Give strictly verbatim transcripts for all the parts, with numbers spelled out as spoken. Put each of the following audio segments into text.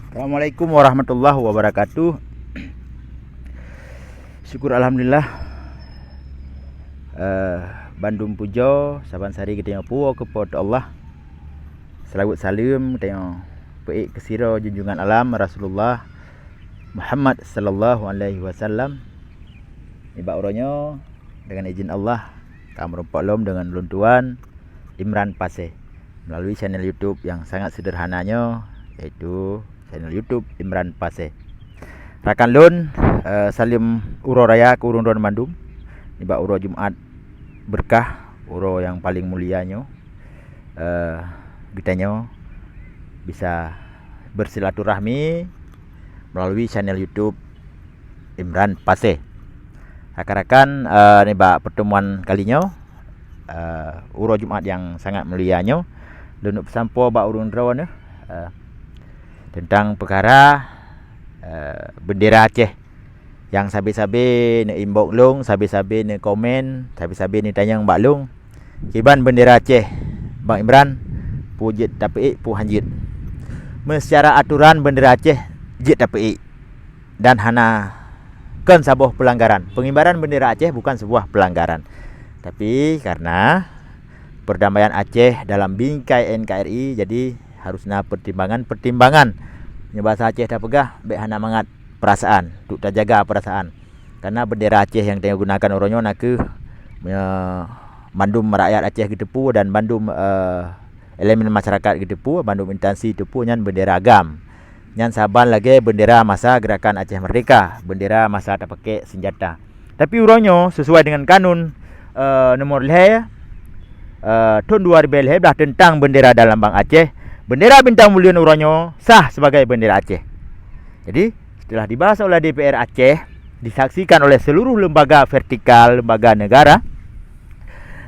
Assalamualaikum warahmatullahi wabarakatuh. Syukur alhamdulillah. Eh, bandum pujoe saban sari geutanyoe puwoe keu Po teu Allah. Seulaweuet saleuem geutanyoe peuék keu sidroe junjungan alam Rasulullah Muhammad sallallahu alaihi wasallam. Nibak uroe nyoe, dengan izin Allah, ka meurumpok lom dengan ulôn tuan Imran Pasé melalui channel YouTube yang sangat sederhana nyoe, yaitu channel YouTube Imran Pasé. Rakan lôn, eh, saleuem uroe raya keu ureuëng droe mandum nibak uroe Jumat berkah, uroe nyang paleng mulia nyoe. Eh, geutanyoe bisa bersilaturahmi melalui channel YouTube Imran Pasé. Rakan-rakan, eh, nibak pertemuan kali nyoe, eh, uroe Jumat nyang sangat mulia nyoe, lôn peusampoe bak ureuëng droe neuh, eh, teuntang peukara, eh, beundera Aceh. Nyang sabe-sabe neu-inbox lôn, sabe-sabe neukomen, sabe-sabe neutanyong bak lôn, "Kiban beundera Aceh, Bang Imran, peue jeuet tapeuék, peue han jeuet?" Meusecara aturan beundera Aceh jeuet tapeuék dan hana, kon saboh peulanggaran. Pengibaran bendera Aceh bukan sebuah pelanggaran. Tapi karena perdamaian Aceh dalam bingkai N K R I, jadi harus na pertimbangan-pertimbangan. Nyoe basa Aceh tapeugah, bék hana mangat perasaan, untuk tajaga perasaan. Karena bendera Aceh nyang tanyoe gunakan uroe nyoe nakeuh, eh, bandum rakyat Aceh geuteupeue dan bandum, eh, elemen masyarakat geuteupeue, bandum instansi teupeue nyan bendera GAM. Nyan saban lagée bendera masa Gerakan Aceh Merdeka, bendera masa tapakée senjata. Tapi uroe nyoe, sesuai dengan kanun, eh, nomor lhée, eh, thon dua ribée lhée blaih teuntang bendera dan lambang Aceh, bendera bintang buleuen uroe nyoe sah sebagai bendera Aceh. Jadi, setelah dibahas oleh D P R Aceh, disaksikan oleh seluruh lembaga vertikal, lembaga negara,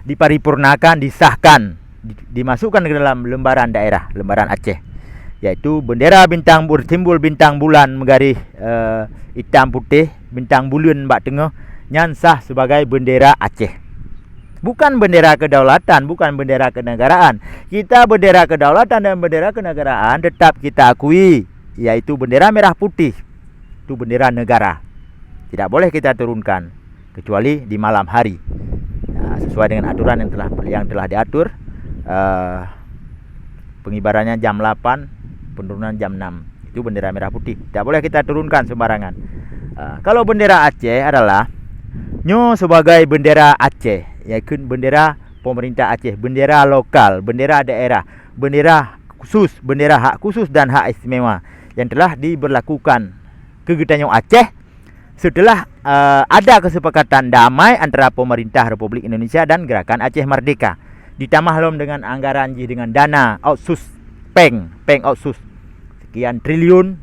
diparipurnakan, disahkan, di-, dimasukkan ke dalam lembaran daerah, lembaran Aceh, yaitu bendera bintang bu-, simbol bintang bulan meugaréh, eh, itam putéh, bintang buleuen bak teungoh, nyan sah sebagai bendera Aceh. Bukan bendera kedaulatan, bukan bendera kenegaraan. Kita bendera kedaulatan dan bendera kenegaraan tetap kita akui, yaitu bendera merah putih. Itu bendera negara. Tidak boleh kita turunkan kecuali di malam hari. Ya, sesuai dengan aturan yang telah, yang telah diatur, eh, pengibarannya jam delapan, penurunan jam enam. Itu bendera merah putih. Tidak boleh kita turunkan sembarangan. Eh, kalau bendera Aceh adalah nyoe sebagai bendera Aceh, yaitu bendera pemerintah Aceh, bendera lokal, bendera daerah, bendera khusus, bendera hak khusus dan hak istimewa yang telah diberlakukan keu geutanyoe Aceh setelah, eh, ada kesepakatan damai antara pemerintah Republik Indonesia dan Gerakan Aceh Merdeka. Ditamah lom dengan anggaran jih, dengan dana otsus, péng, péng otsus. Sekian triliun,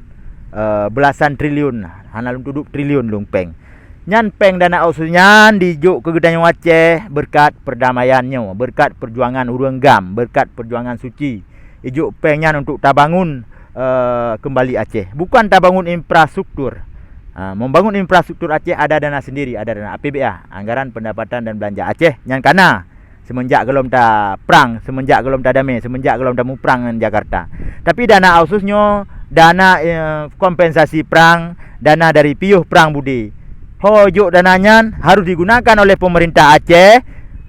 eh, belasan triliun, hana lôn tudob triliun lôn péng. Nyan péng dana otsus nyan dijok keu geutanyoe Aceh beureukat perdamaian nyoe, beureukat perjuangan ureuëng GAM, beureukat perjuangan suci. Ijok péng nyan untuk tabangun, eh, kembali Aceh. Bukan tabangun infrastruktur. Ha, membangun infrastruktur Aceh ada dana sendiri, ada dana A P B A, Anggaran Pendapatan dan Belanja Aceh, nyan kana. Semenjak gohlom ta prang, semenjak gohlom ta damé, semenjak gohlom ta muprang ngon Jakarta. Tapi dana otsus nyoe, dana, eh, kompensasi prang, dana dari piôh prang budi. Ho jok dana nyan harus digunakan oleh pemerintah Aceh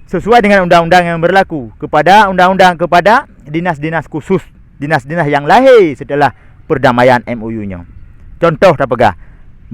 sesuai dengan undang-undang yang berlaku, kepada undang-undang, kepada dinas-dinas khusus, dinas-dinas yang lahé setelah perdamaian M O U nyoe. Contoh tapeugah,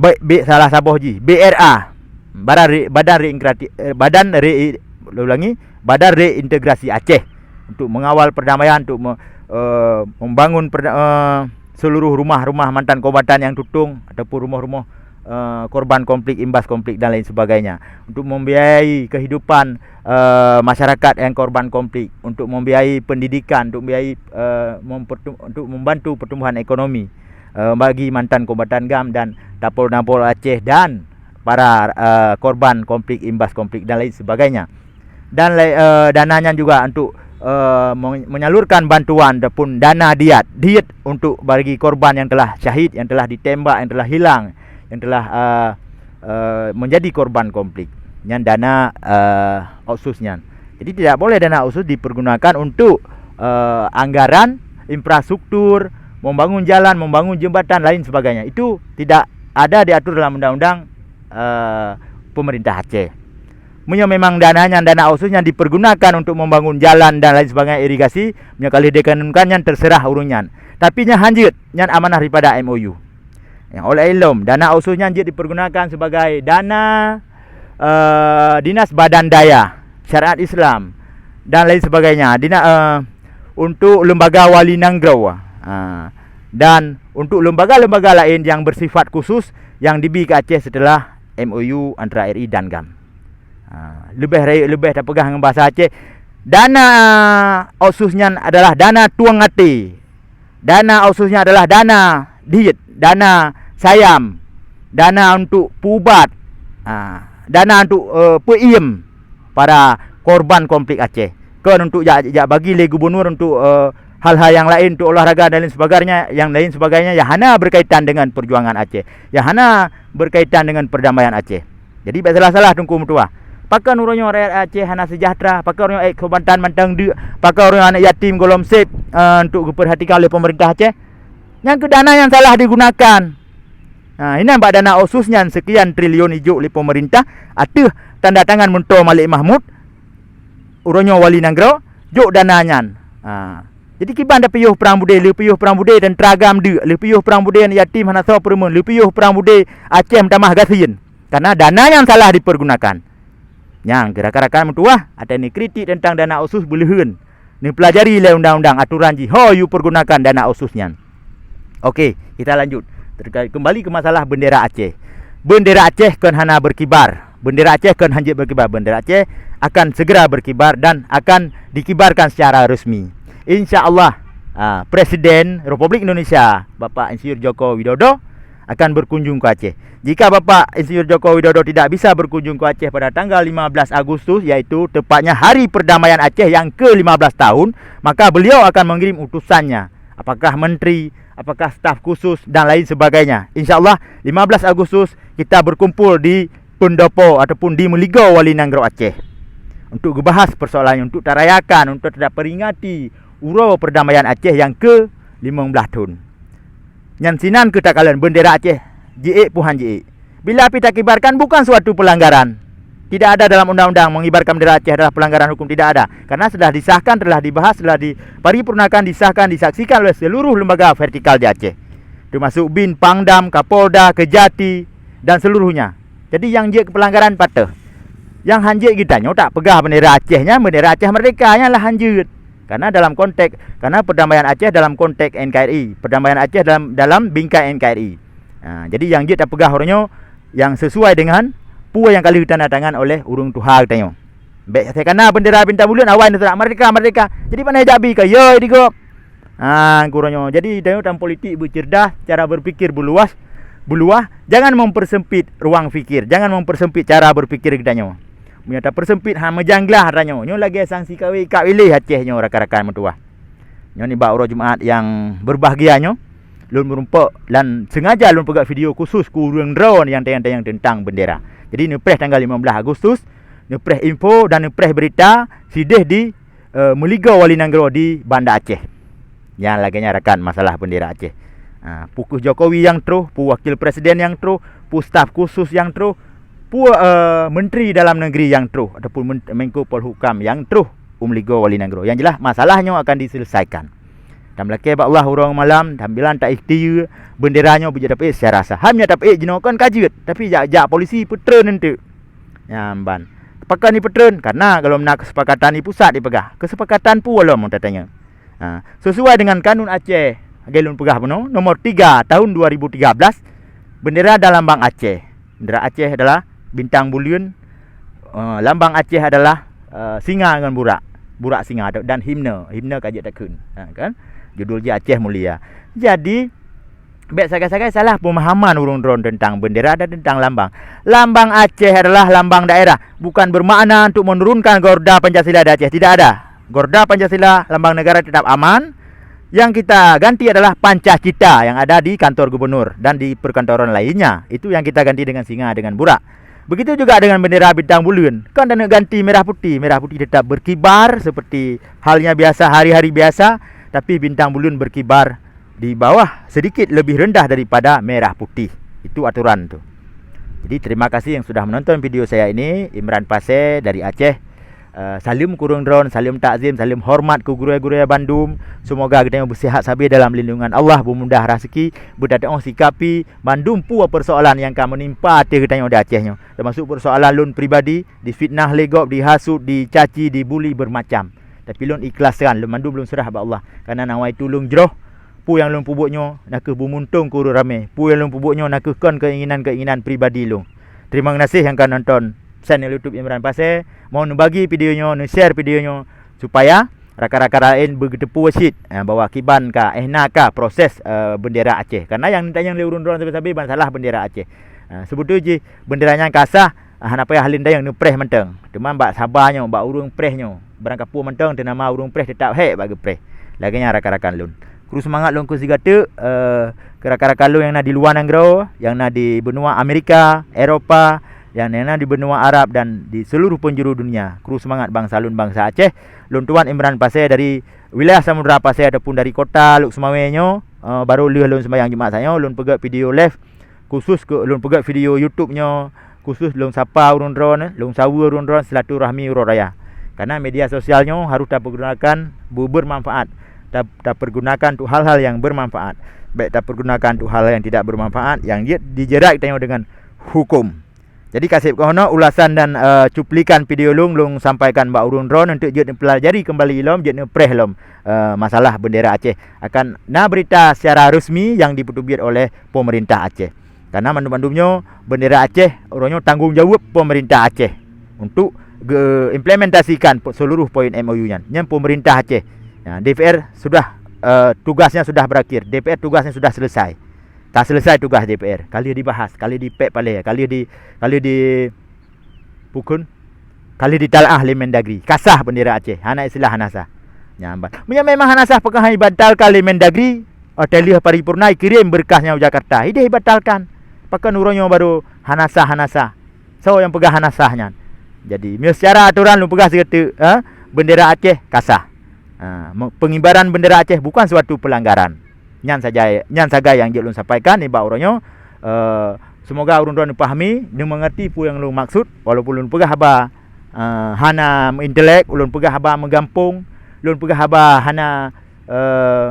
baik, baik salah saboh jih, B R A, Badan Re-, Badan Reintegrati-, eh, Badan Re-, ulangi, Badan Reintegrasi Aceh, untuk mengawal perdamaian, untuk me-, eh, membangun perda-, eh, seluruh rumah-rumah mantan kombatan yang tutong ataupun rumah-rumah, eh, korban konflik, imbas konflik dan lain sebagainya, untuk membiayai kehidupan, eh, masyarakat yang korban konflik, untuk membiayai pendidikan, untuk membiayai, eh, mempertu-, untuk membantu pertumbuhan ekonomi, eh, bagi mantan kombatan GAM dan Tapol-Napol Aceh dan para, eh, korban konflik, imbas konflik dan lain sebagainya. Dan lai-, eh, dana nyan juga untuk, eh, me-, menyalurkan bantuan ataupun dana diat, diet untuk bagi korban yang telah syahid, yang telah ditembak, yang telah hilang, yang telah, eh, eh, menjadi korban konflik. Nyan dana, eh, otsus nyan. Jadi tidak boleh dana otsus dipergunakan untuk, eh, anggaran infrastruktur, membangun jalan, membangun jembatan, lain sebagainya. Itu tidak ada diatur dalam undang-undang, eh, pemerintah Aceh. Meunyoe memang dana nyan, dana otsus nyan dipergunakan untuk membangun jalan dan lain sebagainya, irigasi, meunyoe ka lheueh dikanunkan, nyan terserah ureuëng nyan. Tapi nyan hanjeuet, nyan amanah daripada M O U. Nyang oleh ilom, dana otsus nyan jeuet dipergunakan sebagai dana, eh, dinas badan daya syariat Islam dan lain sebagainya. Dina, eh, untuk lembaga wali nanggroe, ah, dan untuk lembaga-lembaga lain yang bersifat khusus yang dibi ke Aceh setelah M O U antara R I dan GAM. Ah, leubeh rayeuk, leubeh tapeugah ngon bahasa Aceh, dana otsus nyan adalah dana tueng até. Dana otsus nyan adalah dana diet, dana sayam, dana untuk peuubat, ah, dana untuk, eh, peuiem para korban konflik Aceh. Kon untuk jak, jak bagi lé gubunur untuk, eh, hal-hal yang lain, untuk olahraga dan lain sebagainya, yang lain sebagainya yang hana berkaitan dengan perjuangan Aceh, yang hana berkaitan dengan perdamaian Aceh. Jadi, bèk salah-salah Teungku meutuah. Pakon uroe nyoe rakyat Aceh hana seujahteura, pakon uroe nyoe èk keubantan mantong deuk, pakon uroe nyoe aneuk yatim gohlom sép, eh, untuk geupeurhatikan oleh pemerintah Aceh? Nyan keuh dana nyang salah digunakan. Ha, inan bak dana otsus nyan seukian triliun ijok lé pemerintah ateueh tanda tangan meuntoe Malik Mahmud, uroe nyoe wali nanggroe, jok dana nyan. Ha. Jadi kiban tapiôh prang budé, lheueh piôh prang budé teuntra GAM deuk, lheueh piôh prang budé aneuk yatim hana soe peureumeun, lheueh piôh prang budé Aceh meutamah gasien. Karena dana nyang salah dipergunakan. Nyang keu rakan-rakan meutuah, watèe neukritik teuntang dana otsus beuleuheun, neupeulajari lé undang-undang aturan jih ho yue pergunakan dana otsus nyan. Oke, kita lanjut. Terkait, kembali ke masalah bendera Aceh. Bendera Aceh kon hana berkibar. Bendera Aceh kon hanjeuet berkibar. Bendera Aceh akan segera berkibar dan akan dikibarkan secara resmi. Insya Allah, ah, Presiden Republik Indonesia, Bapak Insinyur Joko Widodo, akan berkunjung ke Aceh. Jika Bapak Insinyur Joko Widodo tidak bisa berkunjung ke Aceh pada tanggal lima belas Agustus, yaitu tepatnya Hari Perdamaian Aceh yang ke lima belas tahun, maka beliau akan mengirim utusannya. Apakah menteri, apakah staf khusus, dan lain sebagainya. Insya Allah, lima belas Agustus kita berkumpul di Pendopo ataupun di Meuligoe Wali Nanggroe Aceh untuk geubahas persoalan nyoe, untuk tarayakan, untuk taperingati uroe perdamaian Aceh nyang ke limong blaih thon. Nyan sinan keuh takalon bendera Aceh jiék peue han jiék. Bila pi takibarkan bukan suatu pelanggaran. Tidak ada dalam undang-undang mengibarkan bendera Aceh adalah pelanggaran hukum, tidak ada. Karena sudah disahkan, telah dibahas, telah diparipurnakan, disahkan, disaksikan oleh seluruh lembaga vertikal di Aceh. Termasuk bin, Pangdam, Kapolda, Kejati, dan seluruhnya. Jadi nyang jeuet keu pelanggaran patéh. Nyang han jeuet geutanyoe tapeugah bendera Aceh nyan, bendera Aceh Merdeka nyan lah han jeuet. Karena dalam konteks, karena perdamaian Aceh dalam konteks N K R I, perdamaian Aceh dalam, dalam bingkai N K R I. Ha, jadi nyang jeuet tapeugah uroe nyoe nyang sesuai dengan peue nyang ka lheueh tanda tangan oleh ureuëng tuha geutanyoe. Bèk sakai kana bendera bintang buleuen awai neuteunak merdeka, merdeka. Jadi pane jak bi ka yo di gob. Ha, keu uroe nyoe. Jadi tanyoe tam politik beucerdas, cara berpikir beuluas, beuluah, jangan mempersempit ruang fikir, jangan mempersempit cara berpikir geutanyoe. Meunyoe tapersempit, ha, meujanglah tanyoe. Nyoe lagèe sanksi kawé ka wiléh Aceh nyoe rakan-rakan meutuah. Nyoe nibak uroe Jumaat nyang berbahagia nyoe, lôn meurumpok dan sengaja lôn peugah video khusus keu ureuëng droe nyang tanyong-tanyong teuntang bendera. Jadi neupreh tanggal lima belas Agustus, neupreh info dan neupreh berita sideh di, eh, Meuligoe Wali Nanggroe di Banda Aceh. Nyang lagèe nyan rakan masalah bendera Aceh. Ha, peue keuh Jokowi nyang troh, peue wakil presiden nyang troh, peue staf khusus nyang troh, peue, eh, menteri dalam negeri nyang troh ataupun men-, Menko Polhukam nyang troh u Meuligoe Wali Nanggroe. Nyang jeulaih masalah nyoe akan diselesaikan. Dan meulakèe bak Allah uroe malam, dan bila ta ikhtiar bendera nyoe beujeuet tapeuék secara sah. Ham nyang tapeuék jinoe kon ka jeuet, tapi jak-jak polisi peutreun enteuk. Nyan ban. Pakon jipeutreun? Karena golom na keusepakatan di pusat jipeugah. Keusepakatan peue lom tatanyong? Ha, sesuai dengan Kanun Aceh, lagèe lôn peugah bunoe, nomor tiga tahun dua ribu tiga belas, bendera dan lambang Aceh. Bendera Aceh adalah bintang buleuen, eh, lambang Aceh adalah, eh, singa ngon burak, burak singa dan himne, himne ka jeuet takheun, ha, kan? Judul jih Aceh Mulia. Jadi, bèk sagai-sagai salah pemahaman ureuëng droe teuntang bendera dan teuntang lambang. Lambang Aceh adalah lambang daerah, bukan bermakna untuk menurunkan Garuda Pancasila di Aceh, tidak ada. Garuda Pancasila, lambang negara tetap aman. Yang kita ganti adalah Pancacita yang ada di kantor gubernur dan di perkantoran lainnya. Itu yang kita ganti dengan singa, dengan burak. Begitu juga dengan bendera bintang buleuen. Kan taneuk ganti merah putih, merah putih tetap berkibar seperti halnya biasa, hari-hari biasa, tapi bintang buleuen berkibar di bawah sedikit lebih rendah daripada merah putih. Itu aturan tu. Jadi terima kasih yang sudah menonton video saya ini. Imran Pasé dari Aceh. Eh, saleuem keu ureuëng droen, saleuem takzim, saleuem hormat keu gurée-gurée bandum. Semoga geutanyoe beusihat sabe dalam lindungan Allah, beumudah raseuki, beutatuoh sikapi bandum peue persoalan nyang ka meunimpa ateueh geutanyoe di Aceh nyoe. Teumasuk persoalan lôn pribadi, difitnah lé gob, dihasut, dicaci, dibuli, beumacam. Tapi lôn ikhlaskan, lôn mandum lôn seurah bak Allah. Karena nawaitu lôn jroh, peue nyang lôn peubuet nyoe nakeuh beumuntông keu ureuëng ramé. Peue nyang lôn peubuet nyoe nakeuh kon keinginan-keinginan pribadi lôn. Terima kasih nyang ka nonton channel YouTube Imran Pasé. Mohon neubagi video nyoe, neu-share video nyoe supaya rakan-rakan laén beugeuteupeue cit, eh, bahwa kiban ka, eh, na ka proses, eh, bendera Aceh. Karena nyang neutanyong lé ureuëng droen sabe-sabe ban salah bendera Aceh. Eh, seubeutôi jih bendera nyan ka sah, ah, hana payah lé neutanyong, neupreh mantong. Teuma bak saba nyoe, bak ureuëng preh nyoe, barangkapeue mantong teunama ureuëng preh teutap hék bak geupreh. Lagée nyan rakan-rakan lôn. Kru seumangat lôn keu sigateuk, eh, keu rakan-rakan lôn nyang na di luwa nanggroe, nyang na di benua Amerika, Eropa, nyang na di benua Arab dan di seluruh penjuru dunia. Kru seumangat bansa lôn, bansa Aceh. Lôn Tuan Imran Pasé dari wilayah Samudra Pasé ataupun dari kota Lhokseumawe nyoe, eh, barô lheueh lôn seumayang Jumat saat nyoe, lôn peugét video live khusus keu, lôn peugét video YouTube nyoe khusus lôn sapa ureuëng droen, lôn saweue ureuëng droen silaturahmi uroe raya. Karena media sosial nyoe harus tapergunakan beu-, bermanfaat. Ta-, tapergunakan untuk hal-hal yang bermanfaat. Baik tapergunakan untuk hal yang tidak bermanfaat, yang jeuet dijerat tanyoe dengan hukum. Jadi kaseb keunoe ulasan dan, eh, cuplikan video lôn, lôn sampaikan bak ureuëng droen untuk jeuet neupelajari kembali lom, jeuet neupreh lom, eh, masalah bendera Aceh. Akan na berita secara resmi yang dipeuteubiet oleh pemerintah Aceh. Karena mandum-mandum nyoe bendera Aceh, uroe nyoe tanggong jaweueb pemerintah Aceh untuk geimplementasikan pe-, seluruh poin M O U nyan. Nyan pemerintah Aceh. Ya, D P R sudah, eh, tugasnya sudah berakhir. D P R tugasnya sudah selesai. Ka selesai tugas D P R. Ka lheueh dibahas, ka lheueh dipék palée, ka lheueh di, ka lheueh di pukon, ka lheueh ditalaah lé Mendagri. Ka sah bendera Aceh. Hana istilah hana sah. Nyan ban. Meunyoe memang hana sah, pakon hana ibatalkan lé Mendagri? Watée lheueh paripurna ikirém beureukas nyan u Jakarta. Ideh ibatalkan. Pakon uroe nyoe barô hana sah, hana sah? Soe nyang peugah hana sah nyan? Jadi, meunyoe secara aturan lôn peugah sigoe teuk, eh, bendera Aceh ka sah. Ha, me-, pengibaran bendera Aceh bukan suatu pelanggaran. Nyan saja, nyan sagai nyang jeuet lôn sampaikan nibak uroe nyoe. Eh, semoga ureuëng droen neupahami, neumeungerti peue nyang lôn maksud, walaupun lôn peugah haba, eh, hana intelek, lôn peugah haba meugampông, lôn peugah haba hana, eh,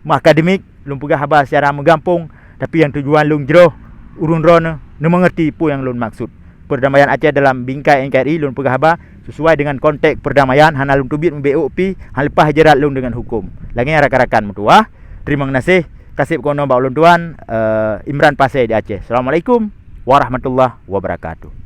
meuakademik, lôn peugah haba secara meugampông, tapi nyang tujuan lôn jroh ureuëng droen neumeungerti peue nyang lôn maksud. Perdamaian Aceh dalam bingkai N K R I lôn peugah haba sesuai dengan konteks perdamaian, hana lôn teubiet meubeok pi, hana leupah jerat lôn dengan hukum. Lagée nyan rakan-rakan meutuwah, terima kasih, kaseb keunoe bak ulôn tuan, eh, Imran Pasé di Aceh. Assalamualaikum warahmatullahi wabarakatuh.